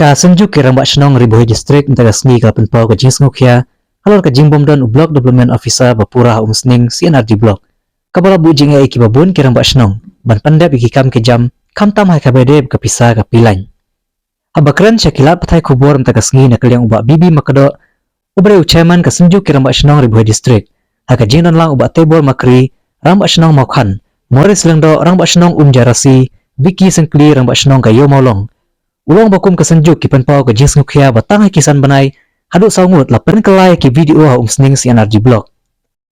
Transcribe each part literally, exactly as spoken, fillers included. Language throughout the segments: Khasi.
Ka Synjuk ki Rangbah Shnong Ri Bhoi District mynta ka sngi ka la pynpaw ka jingsngewkhia halor ka jingbym don u Block Development Officer ba pura ha Umsning C&RD Block, kaba la buh jingeh ïa kiba bun ki rangbah shnong ban pyndep ïa ki kam ki jam, khamtam ha kaba ïadei bad ka pisa ka pilain. Haba kren sha ki lad pathai khubor mynta ka sngi na ka liang u Bah B B Makdoh, uba dei u Chairman ka Synjuk ki Rangbah Shnong Ri Bhoi District, ha ka jingdon lang u Bah Teibor Makri, Rangbah Shnong Mawkhan, Maurice Lyngdoh, Rangbah Shnong Umjaingrasi, Vicky Syngkli, Rangbah Shnong ka Ïew Mawlong, u la ong ba kum ka Synjuk ki pynpaw ka jingsngewkhia ba tang ha ki san bnai haduh saw ngut la pynkylla ïa ki BDO ha Umsning C&RD Block.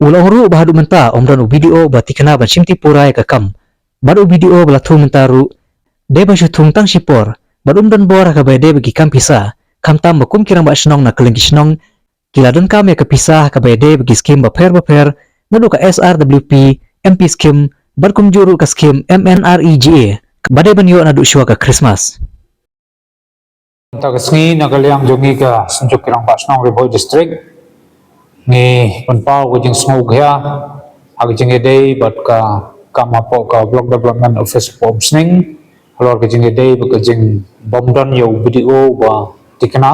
U la ong ruh ba haduh mynta ym don u BDO ba thikna ban shimti pura ïa ka kam, bad u BDO ba la thung mynta ruh dei ba shu thung tang shipor bad um don bor ha kaba ïadei bad ki kam pisa, khamtam ba kum ki rangbah shnong na kylleng ki shnong ki la donkam ïa ka pisa ha kaba ïadei bad ki skim bapher bapher, naduh ka SRWP, MP skim, bad kumjuh ruh ka skim MNREGA ba dei ban ïoh naduh shuwa ka Christmas. Mynta ka sngi na ka liang jong ngi ka Synjuk ki Rangbah Shnong Ri Bhoi District, ngi pynpaw ka jingsngewkhia ha ka jingïadei bad ka kam hapoh ka Block Development Office hapoh Umsning, halor ka jingïadei bad ka jingbym don ïa u BDO ba thikna,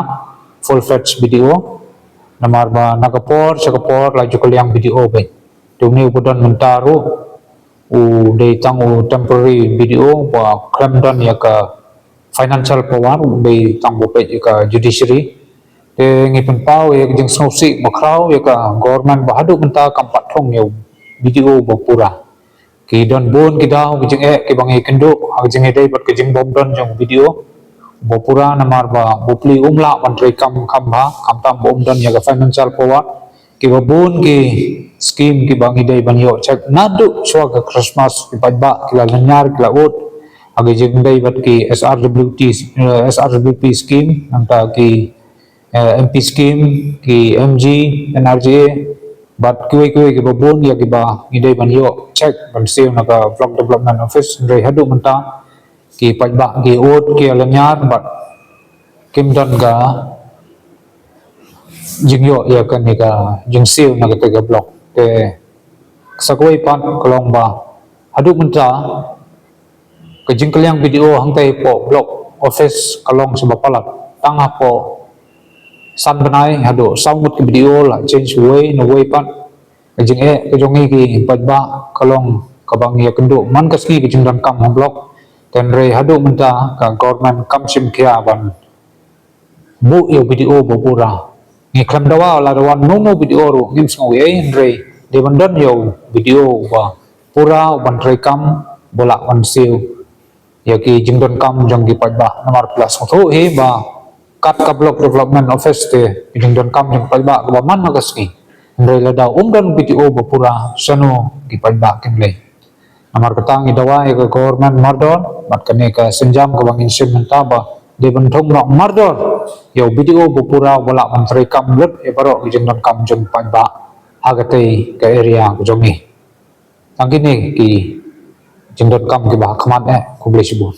full-fledged BDO. Namar ba na ka por sha ka por la ju kylliang BDO beit. Te une uba don mynta ruh u dei tang u temporary BDO ba khlem don ïa ka financial power, u dei tang ba peit ïa ka judiciary. Te ngi pynpaw ïa ka jingsngewsih bakhraw ïa ka government ba haduh mynta kam pat thung ïa u BDO ba pura. Ki don bun ki daw ki jingeh kiba ngi kynduh ha ka jingïadei bad ka jingbym don jong u BDO ba pura, namar ba u pli um lah ban trei kam kham bha, khamtam ba um don ïa ka financial power. Kiba bun ki skim kiba ngi dei ban ïoh check naduh shuwa ka Christmas, ki paidbah ki la lynñiar, ki la ud ha ka jingdei bad ki SRWT, eh, SRWP skim, nangta ki, eh, MP skim, ki MG, NREGA, bad kiwei kiwei kiba bun ïa kiba ngi dei ban ïoh check ban siew na ka Block Development Office, hynrei haduh mynta ki paidbah ki ud, ki lynñiar bad kim don ka jingïoh ïa kane ka jingsiew na kata ka block. Te sa kawei pat ka long ba haduh mynta ka jingkylliang BDO hangtai hapoh block office ka long shibun palat, tang hapoh san bnai haduh saw ngut ki BDO la change uwei na uwei pat. Ka jingeh ka jong ngi ki paidbah ka long kaba ngi ïakynduh man ka sngi ka jingdonkam ha block. Te hynrei haduh mynta ka government kam shim khia ban buh ïa u BDO ba pura. Ngi khlem dawa, lada wan uno uno u BDO ruh ngim sngew ei ei, hynrei dei ban don ïa u BDO uba pura, uban trei kam, uba lah ban siew ïa ki jingdonkam jong ki paidbah. Namar phi la sngewthuh hi ba kat ka Block Development Office te ki jingdonkam jong ki paidbah kaba man man ka sngi. Hynrei lada um don BDO ba pura, shano ki paidbah kin leit? Namar kata ngi dawa ïa ka government mardor bad kane ka sienjam kaba ngin shim mynta ba dei ban thung noh mardor ïa u BDO ba pura, uba lah ban trei kam lut ïa baroh ki jingdonkam jong ki paidbah ha katei ka area ka jong ngi. Tang kine ki jingdonkam kiba ha khmat eh, khublei shibun.